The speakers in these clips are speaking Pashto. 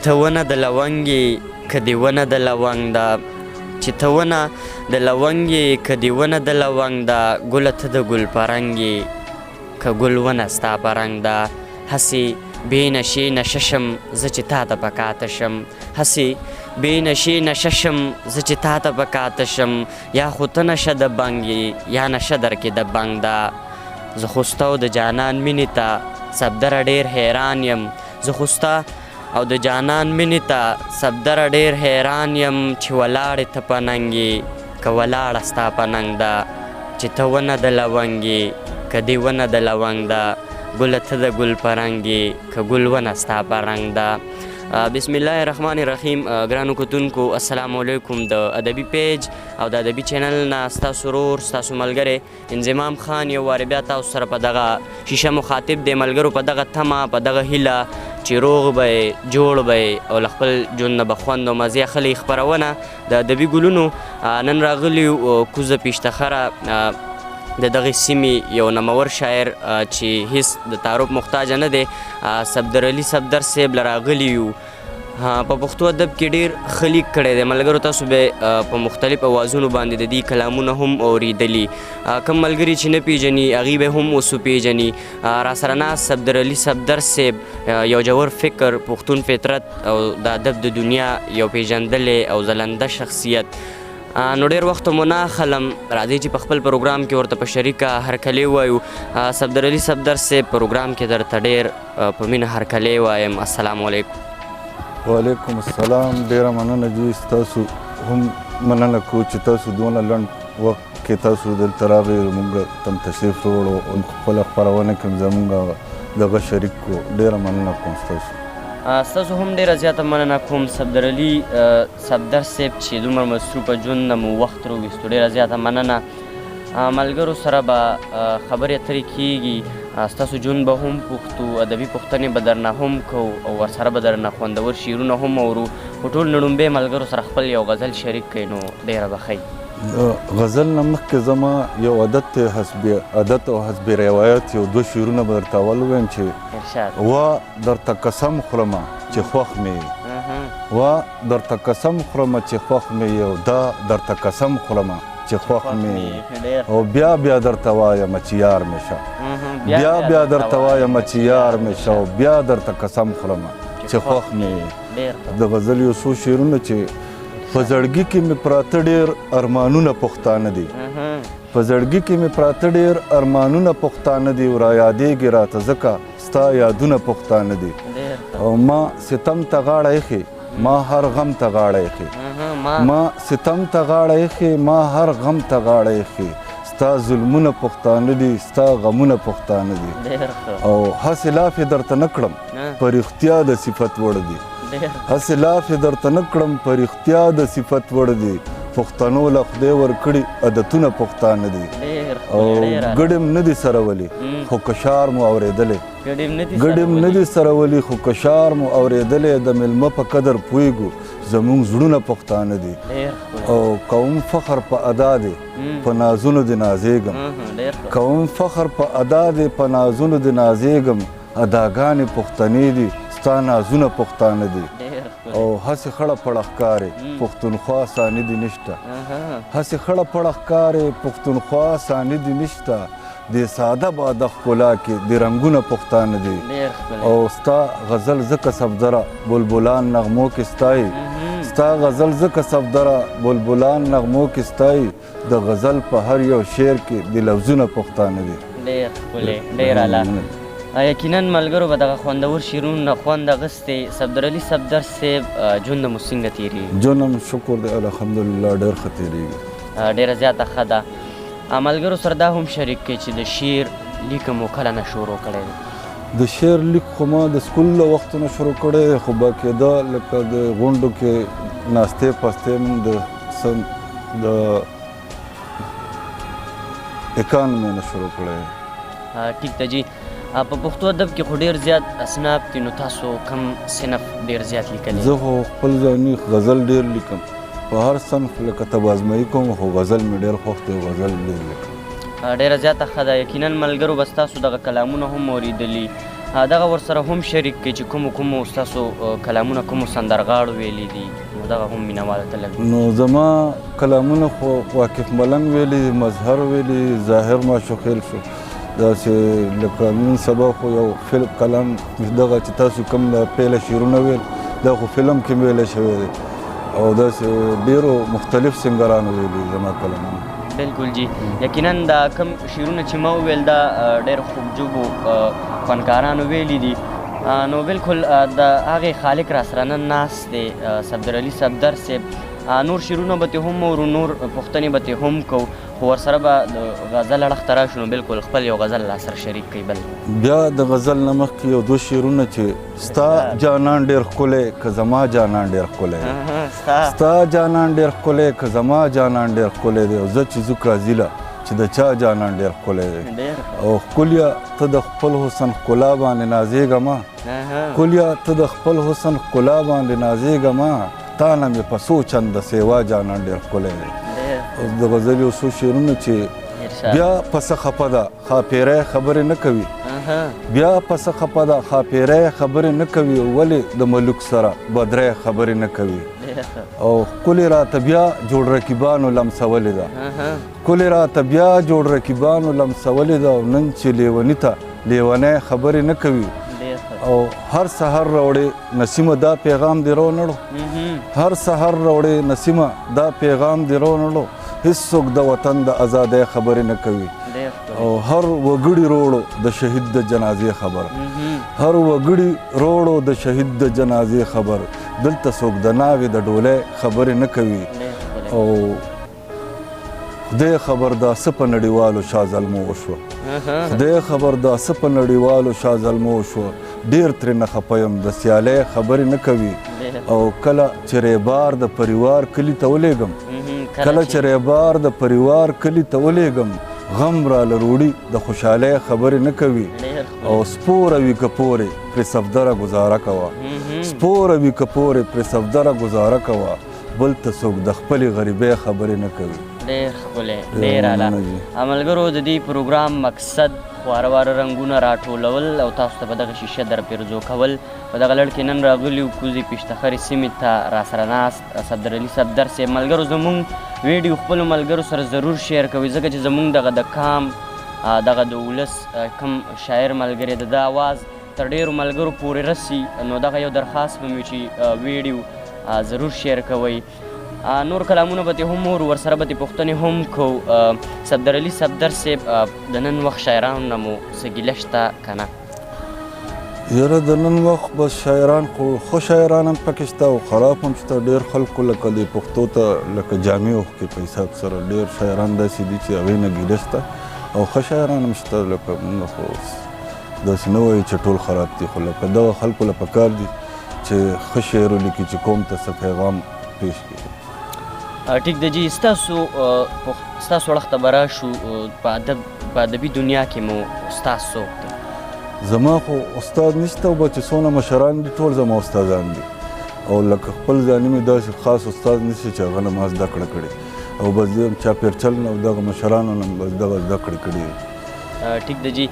ته ونه د لونګ یې که دې ونه د لونګ ده، چې ته ونه د لونګ یې که دې ونه د لونګ ده، ګله ته د ګل په رنګ یې که ګل ونه ستا په رنګ ده. هسې بې نشې نشه شم زه چې تا ته په کاته شم، هسې بې نشې نشه شم زه چې تا ته په کاته شم، یا خو ته نشه د بنګ یې یا نشه درکې د بنګ ده. زه خو ستا او د جانان مینې ته صفدره ډېر حیران یم، زه خو ستا او د جانان مینې ته صفدره ډېر حیران یم، چې ولاړې ته په ننګ یې که ولاړه ستا په ننګ ده، چې ته ونه د لونګ یې که دې ونه د لونګ ده، ګله ته د ګل په رنګ یې که ګل ونه ستا په رنګ ده. بسم الله الرحمن الرحیم. ګرانو کتونکو السلام علیکم. د ادبي پیج او د ادبي چینل نه ستاسو ورور ستاسو ملګری انضمام خان یو وارې بیا تاسو سره په دغه شیشه مخاطب دی. ملګرو په دغه تمه په دغه هیله چې روغ به یې جوړ به یې او له خپل ژوند نه به خوند او مزې اخلي. خپرونه د ادبي ګلونو نن راغلي کوزه پیشتخره د دغې سیمې یو نمور شاعر چې هیڅ د تعارف محتاج نه دی، صفدر علي صفدر صاحب له راغلي یو. په پښتو ادب کې ډېر ښه لیک کړی دی. ملګرو تاسو به په مختلف اوازونو باندې د دې کلامونه هم اورېدلي، کوم ملګري چې نه پیژني هغوی به هم اوس وپېژني. راسره ناست صفدر علي صفدر صاحب یو ژور فکر، پښتون فطرت او د ادب د دنیا یو پېژندلی او ځلنده شخصیت. نو ډېر وخت مو نه اخلم، راځئ چې په خپل پروګرام کې ورته په شریکه هرکلی ووایو. صفدر علي صفدر صاحب پروګرام کې درته ډېر په مینه هرکلی وایم. السلام علیکم. وعلیکم السلام. ډېره مننه جی، ستاسو هم مننه کوو چې تاسو دونه لنډ وخت کې تاسو دلته راغئ، موږ ته هم تشریف راوړو او خپله خپرونه کې هم زموږ دغه شریک کړو. ډېره مننه کوم ستاسو. ستاسو هم ډېره زیاته مننه کوم صفدر علي صفدر صاحب چې دومره مصروفه ژوند نه مو وخت راوویستو، ډېره زیاته مننه. ملګرو سره به خبرې اترې کېږي، ستاسو ژوند به هم پوښتو، ادبي پوښتنې به درنه هم کوو او ورسره به درنه خوندور شعرونه هم اورو. خو ټول نه ړومبی ملګرو سره خپل یو غزل شریک کړئ نو ډېره به ښه وي. د غزل نه مخکې زما یو عادت دی، حسب عادت او حسب روایت یو دوه شعرونه به درته اول ووایم چې وا درته قسم خورمه چې خوښ مې یې، وا درته قسم خورمه چې خوښ مې یې، او دا درته قسم خورمه چې خوښ مې یې، او بیا بیا درته وایم چې یار مې شه، بیا بیا درته وایم چې یار مې شه، او بیا درته قسم خورمه چې خوښ مې یې. د غزل یو څو شعرونه چې په زړګي کې مې پراته ډېر ارمانونه پښتانه دي، په زړګي کې مې پراته ډېر ارمانونه پښتانه دي، او رایادېږي راته ځکه ستا یادونه پښتانه دي. او ما ستم ته غاړه ایښې، ما هر غم ته غاړه ایښې، ما ستم ته غاړه ایښې، ما هر غم ته غاړه ایښې، ستا ظلمونه پښتانه دي، ستا غمونه پښتانه دي. او هسې لافې درته نه کړم په رښتیا د صفت وړ دي، هسې لافې درته نه کړم په رښتیا د صفت وړ دي، پښتنو له خدای ورکړي عادتونه پښتانه دي. او ګډم نه دي سره ولي خو کشار مو اورېدلی، ګډم نه دي سره ولي خو کشار مو اورېدلی، د مېلمه په قدر پوهېږو زموږ زړونه پښتانه دي. او کوم فخر په ادا دی په نازونو دې نازېږم، کوم فخر په ادا دی په نازونو دې نازېږم، اداګانې پښتنې دي ستا نازونه پښتانه دي. او هسې خړه پړه ښکارې پښتونخوا ثاني دي نشته، هسې خړه پړه ښکارې پښتونخوا ثاني دي نشته، د ساده باده ښکلا کې د رنګونه پښتانه دي. او ستا غزل ځکه صفدره بلبلان نغمو کې ستایي، ستا غزل ځکه صفدره بلبلان نغمو کې ستایي، د غزل په هر یو شعر کې د لفظونه پښتانه دي. ډېر ښکلی، ډېر اعلی. یقینا ملګرو به دغه خوندور شعرونو نه خوند اخیستی. صفدر علي صفدر صاحب ژوند مو څنګه تېرېږي؟ ژوند هم شکر دی الحمدلله ډېر ښه تېرېږي. ډېره زیاته ښه ده. ملګرو سره دا هم شریک کړئ چې د شعر لیک مو کله نه شروع کړی دی؟ د شعر لیک خو ما د سکول له وختونه شروع کړی دی، خو باقاعده لکه د غونډو کې ناستې پاستې مونږ د سن د 91 نه شروع کړی دی. ټیک ده جي. په پښتو ادب کې خو ډېر زیات اصناف دي، نو تاسو کوم صنف ډېر زیات لیکلی؟ زه خو خپل ځاني غزل ډېر لیکم، په هر صنف لکه تبازمایي کوم، خو غزل مې ډېر خوښ دی، غزل ډېر لیکم. ډېره زیاته ښه ده. یقینا ملګرو به ستاسو دغه کلامونه هم اورېدلي. دغه ورسره هم شریک کړئ چې کومو کومو ستاسو کلامونه کومو سندرغاړو ویلي دي، نو دغه هم مینهوالو ته لږ. نو زما کلامونه خو واقف ملنګ ویلي، مظهر ویلي، ظاهر ماشوخیل شو، داسې لکه نن سبا خو یو فلم کلام دغه چې تاسو کوم د پیله شعرونه ویل دا خو فلم کې ویلی شوی دی، او داسې ډېرو مختلف سنګرانو ویلي زما کلامونه. بالکل جی، یقینا دا کوم شعرونه چې ما وویل دا ډېر خوبجوبو فنکارانو ویلي دي. نو بالکل د هغې خالق را سره نن ناست دی صفدر علي صفدر صاحب. نور شعرونه به ترې هم اورو، نور پوښتنې به ترې هم کوو، خو ورسره به د غزل اړخ ته راشو. نو بالکل خپل یو غزل لا سره شریک کړئ. بل بیا د غزل نه مخکې یو دوه شعرونه چې ستا جانان ډېر ښکلی که زما جانان ډېر ښکلی دی، ستا جانان ډېر ښکلی که زما جانان ډېر ښکلی دی، او زه چې ځو قاضي له چې د چا جانان ډېر ښکلی دی. او ښکلیه ته د خپل حسن ښکلا باندې نازېږه ما، ښکلیه ته د خپل حسن ښکلا باندې نازېږه ما، تا نه مې په څو چنده سیوا جانان ډېر ښکلی دی. اوس د غزل یو څو شعرونه چې بیا پسه خپه ده ښاپېری خبرې نه کوي، بیا پسه خپه ده ښاپېری خبرې نه کوي، ولې د ملوک سره بدری خبرې نه کوي. او ښکلې راته بیا جوړ رقیبانو لمسولې ده، ښکلې راته بیا جوړ رقیبانو لمسولې ده، او نن چې لیوني ته لیونی خبرې نه کوي. او هر سحر راوړې نسیمه دا پیغام دې راونړو، هر سحر راوړې نسیمه دا پیغام دې راونړو، هیڅوک د وطن د ازادۍ خبرې نه کوي. او هر وګړي روړو د شهید د جنازې خبر، هر وګړي روړو د شهید د جنازې خبر، دلته څوک د ناوې د ډولۍ خبرې نه کوي. او خدای خبر دا څه په نړیوالو شاه زلمو وشوه، خدای خبر دا څه په نړیوالو شاه زلمو وشوه، ډېر ترې نه خفه یم د سیالۍ خبرې نه کوي. او کله چې ریبار د پریوار کلي ته ولېږم، کله چې ریبار د پریوار کلي ته ولېږم، غم راله روړي د خوشحالۍ خبرې نه کوي. او سپوره وي که پورې پرې صفدره ګزاره کوه، سپوره وي که پورې پرې صفدره ګزاره کوه، بل ته څوک د خپلې غریبۍ خبرې نه کوي. ډېر ښکلی، ډېر اعلی. ملګرو د دې پروګرام مقصد خواره واره رنګونه راټولول او تاسو ته په دغه شیشه در پیرزو کول. په دغه لړ کې نن راغلي یو کوزې پیشتخرې سیمې ته راسره ناست صفدر علي صفدر صاحب. ملګرو زمونږ ویډیو خپلو ملګرو سره ضرور شیر کوئ، ځکه چې زمونږ دغه د کام دغه د ولس کوم شاعر ملګری د ده اواز تر ډېرو ملګرو پورې رسي. نو دغه یو درخواست به مې چې ویډیو ضرور شیر کوئ. نور کلامونه به ترې هم اورو، ورسره به ترې پوښتنې هم کوو. صفدر علي صفدر صاحب، د نن وخت شاعرانو نه مو څه ګیله شته که نه؟ یاره د نن وخت بس شاعران خو ښه شاعران هم پکې شته او خراب هم شته. ډېر خلکو لکه د پښتو ته لکه جامې اوښکې په حساب سره ډېر شاعران داسې دي چې هغې نه ګیله شته، او ښه شاعران هم شته. لکه موږ خو داسې نه وایو چې ټول خراب دي، خو لکه دغه خلکو له پکار دي چې ښه شعر ولیکي چې قوم ته څه پیغام پیش کړي. ټیک دی جي. ستاسو اړخ ته به راشو، په ادبي دنیا کې مو استاد څوک دی؟ زما خو استاد نشته، او به چې څونه مشران دي ټول زما استادان دي، او لکه خپل ځاني مې داسې خاص استاد نشته چې هغه نه ما زده کړه کړې، او بس زه چاپېرچل نه او دغه مشرانو نه بس دغه زده کړې کړې دي. ټیک دی جي.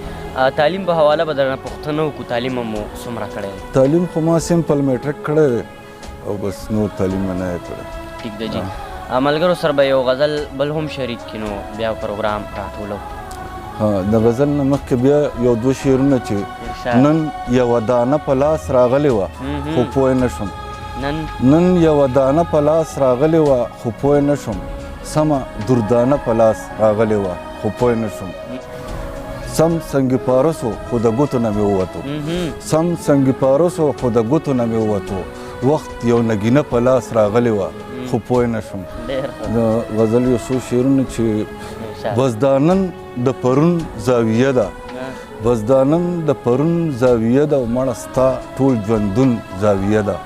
تعلیم په حواله به درنه پوښتنه وکړو، تعلیم مو څومره کړی دی؟ تعلیم خو ما سمپل میټرک کړی دی او بس نور تعلیم مې نه دی کړی. ټیک دی جي. ملګرو سره به یو غزل بل هم شریک کړي، نو بیا پروګرام راټولو. د غزل نه مخکې بیا یو دوه شعرونه چې نن یوه دانه په لاس راغلې وه خو پوه نه شوم، نن یوه دانه په لاس راغلې وه خو پوه نه شوم، سمه دردانه په لاس راغلې وه خو پوه نه شوم، سم سنګي پارسو خو د ګوتو نه مې ووتو، سم سنګي پارسو خو د ګوتو نه مې ووتو، وخت یو نګینه په لاس راغلې وه خو پوه نه شوم. د غزل یو څو شعرونه چې بس دا نن د پرون زاویه ده، بس دا نن د پرون زاویه ده، او مړه ستا ټول ژوندون زاویه ده،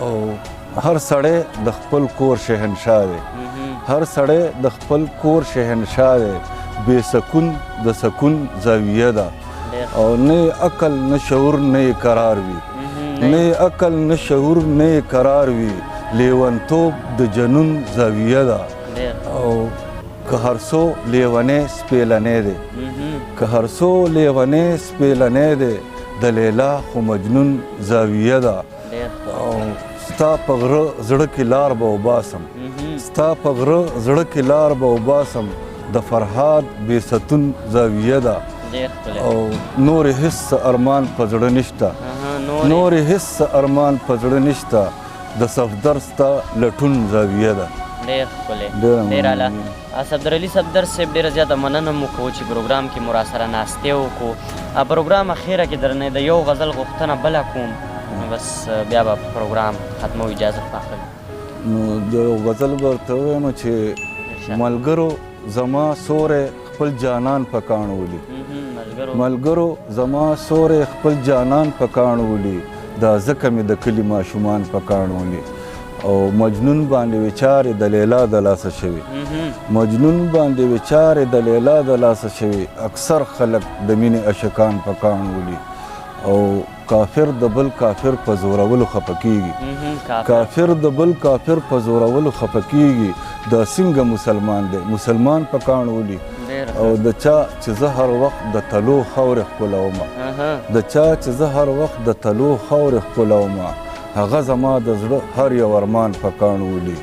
او هر سړی د خپل کور شهنشاه دی، هر سړی د خپل کور شهنشاه دی، بې سکون د سکون زاویه ده، او نه عقل نه شعور نه قرار وي، نه عقل نه شعور نه قرار وي، لیونتوب د جنون زاویه ده، او که هر څو لیونی سپېلنی دی، که هر څو لیونی سپېلنی دی، د لیلا خو مجنون زاویه ده. او ستا په غره زړه کې لار به وباسم، ستا په غره زړه کې لار به وباسم، د فرهاد بې ستون زاویه ده. او نور هیڅ ارمان په زړه نشته، نور هیڅ ارمان په زړه نشته، د صفدر ستا لټون زاویه ده. ډېر ښکلی، ډېر اعلی. صفدر علي صفدر صاحب، ډېره زیاته مننه مو کوو چې پروګرام کې مو راسره ناستې وکړو. پروګرام اخیره کې درنه د یو غزل غوښتنه بله کوم، نو بس بیا به پروګرام ختمو، اجازه پاخلو. نو د یو غزل به ورته ووایم چې ملګرو زما سوری خپل جانان په کاڼو ولي، ملګرو زما سوری خپل جانان په کاڼو ولي، دا ځکه مې د کلي ماشومان په کاڼو ولي. او مجنون باندې وچارې د لیلا د لاسه شوي، مجنون باندې وچارې د لیلا د لاسه شوي، اکثر خلک د مینې عاشقان په کاڼو ولي. او کافر د بل کافر په زورولو خفه کیږي، کافر د بل کافر په زورولو خفه کیږي، دا څنګه مسلمان دی مسلمان په کاڼو ولي. او د چا چې زه هر وخت د تلو خاورې ښکلوم، د چا چې زه هر وخت د تلو خاورې ښکلوم، هغه زما د زړه هر یو ارمان په کاڼو ولي.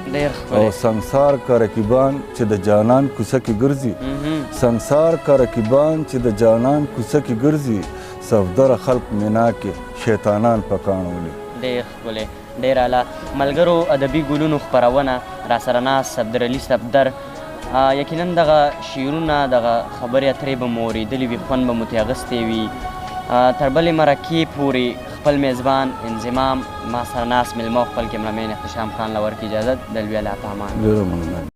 او سنګسار که رقیبان چې د جانان کوڅه کې ګرځي، سنګسار که رقیبان چې د جانان کوڅه کې ګرځي، صفدره خلق مینا کې شیطانان په کاڼو ولي. ډېر ښکلی، ډېر اعلی. ملګرو ادبي ګلونو خپرونه راسره ناست صفدر علي صفدر، یقینا دغه شعرونه دغه خبرې اترې به مو اورېدلې وي، خوند به مو ترې اخیستی وي. تر بلې مرکې پورې خپل میزبان انضمام، ما سره ناست مېلمه خپل کیمرامین احتشام خان له ورکې اجازت، د لوی الله په امان. ډېره مننه.